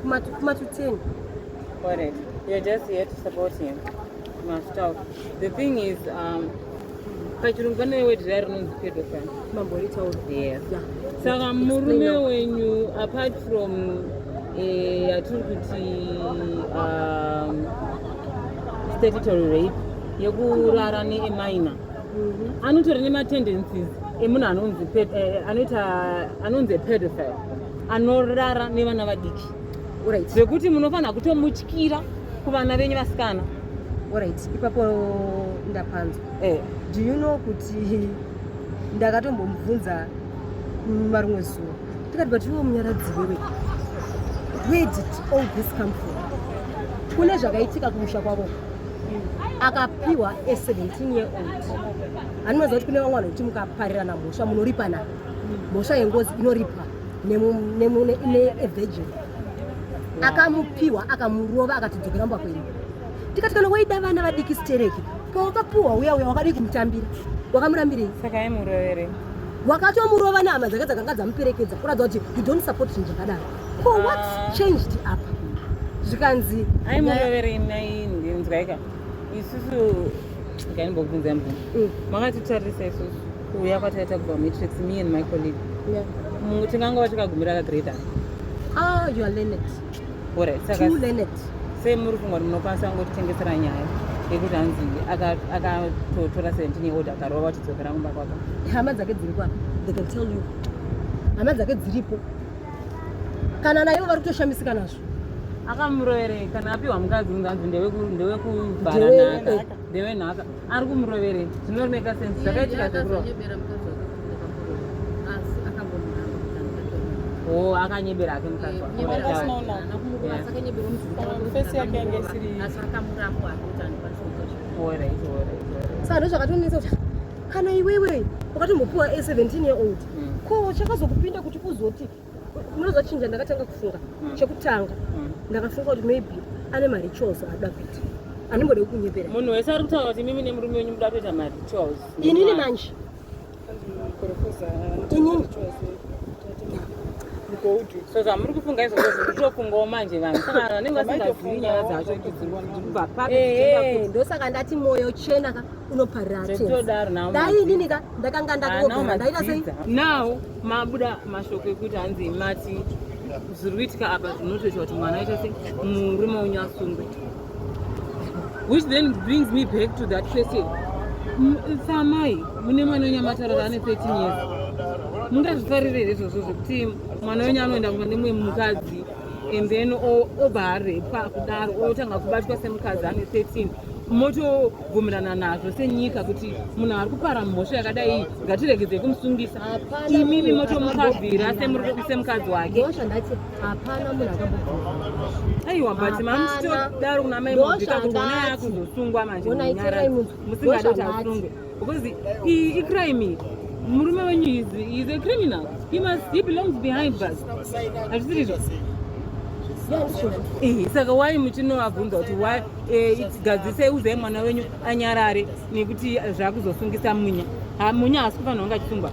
Kuma 10. Correct. You're just here to support him. Must talk. The thing is, pachirungu pane word riya rinonzi pedophile. Mamboritaura. Yes. Yeah. Saka murume wenyu, apart from yatiri kuti statutory rape yekurara neminor, anotori nematendencies emunhu anonzi anoita anonzi pedophile, anorara nevana vadiki, zvekuti munofanira kutomutyira kuvana venyu vasikana. Alright, ipapo ndapanzwa. Do you know kuti ndakatombomubvunza marimwe zuva, tikati, "But iwe Munyaradzi wewe, where did all this come from?" Kune zvakaitika kumusha kwavo, akapiwa a 17 year old. Haninoziva kuti kune vamwe vanhu kuti mukaparirana mhosva munoripana. Mhosva yengozi inoripwa nevirgin. Akamupiwa, akamurova, akati, "Dzokera mumba kwenyu." Tikati, "Kana waida vana vadiki stereki, pawakapiwa uya uya, wakadii kumutambira? Wakamurambirei?" Saka aimurovere? Wakatomurova nehama dzake dzakanga dzamuperekedza, kuratidza kuti you don't support zvinhu zvakadaro. Ko what changed apa? Zvikanzi Aimurovere ndinzwaika, isusu ngaimbokubvunzai mubvunzo. Makatitarisa isusu kuuya kwataita kubva Matrix, me and my colleague, tingangova tikagumira kagrade? Ah, you are learned. Alright, saka Too learned. Sei muri funga kuti munokwanisa kungotitengesera nyaya yekuti hanzi akatotora 17 year old, akarova, kuti dzokera kumba kwako? Hama dzake dziri kwapa, they can tell you. Hama dzake dziripo, kana naivo vari kutoshamisika nazvo. Akamuroverei kana apiwa mukadzi unzi hanzi ndewekubhara nhaka, ndewenhaka? Ari kumuroverei? Zvinomeka sense zvakaitika zvekurova? Akazonyebera mukadzi wake kuti ndakamurova, asi akambomuramba kuti andikatorova. O, akanyebera ake mukadzi wake. Nyebera. Alright. Haana kumurova, asi akanyebera muzukuru wake kuti Face yake yange ndakamurova, asi akamuramba hake kuti andikwanisi kuita zvinhu. Alright. Saka ndozvakatonetsa kuti kana iwewe wakatombopiwa a 17 year old, ko chakazokupinda kuti uzoti munozochinja? Ndakatanga kufunga chekutanga, ndakafunga kuti maybe ane marituals aada kuita, andimbode kukunyepera. Munhu wese ari kutaura kuti imimi nemurume wenyu muda kuita marituals. Inini manje? Kurofoza. Inini? Mukoudu. So zvamuri kufunga izvozvo zviri kutofungawo manje vanhu, saka vanhu vanenge vasingazivi nyaya dzacho kuti dziri kubva papi, dzichienda Ehe, ndosaka ndati mwoyo chena ka unoparira atenzi. Zvekutodaro nawo. Dai inini ka ndakanga ndakogara ndaita sei? Now mabuda mashoko ekuti hanzi mati zviri kuitika apa zvinotoita kuti mwana aita se murume wenyu asungwe, which then brings me back to that question. Samai mune mwana wenyu amatarara ane 13 years, mungazvifarire here izvozvo zvekuti mwana wenyu anoenda kumba nemumwe mukadzi and then obva arepwa kudaro, otanga kubatwa semukadzi ane 13, motobvumirana nazvo senyika kuti munhu ari kupara mhosva yakadai ngatiregedzei kumusungisa? Hapana Imimi munhu motomukavhira akambobvumirana. semukadzi wake? Ndozvandati, hapana munhu akambobvuma. Aiwa, but Hapana. mamuchitodaro kuna mai Mubvika kuti mwana Ndozvandati. yakuzosungwa manje. Ona, Munyara iterai munzwa. musingadi kuti Ndozvandati. asungwe, because icrime iyi. Murume wenyu is a criminal. He belongs behind bars, hazvisirizvo? Yeah, ndizvozvo. Saka wai muchinovabvunza kuti why gadzisei, uzai mwana wenyu anyarare nekuti zvakuzosungisa Munya? Ha, Munya haasi kufanira kunge achisungwa.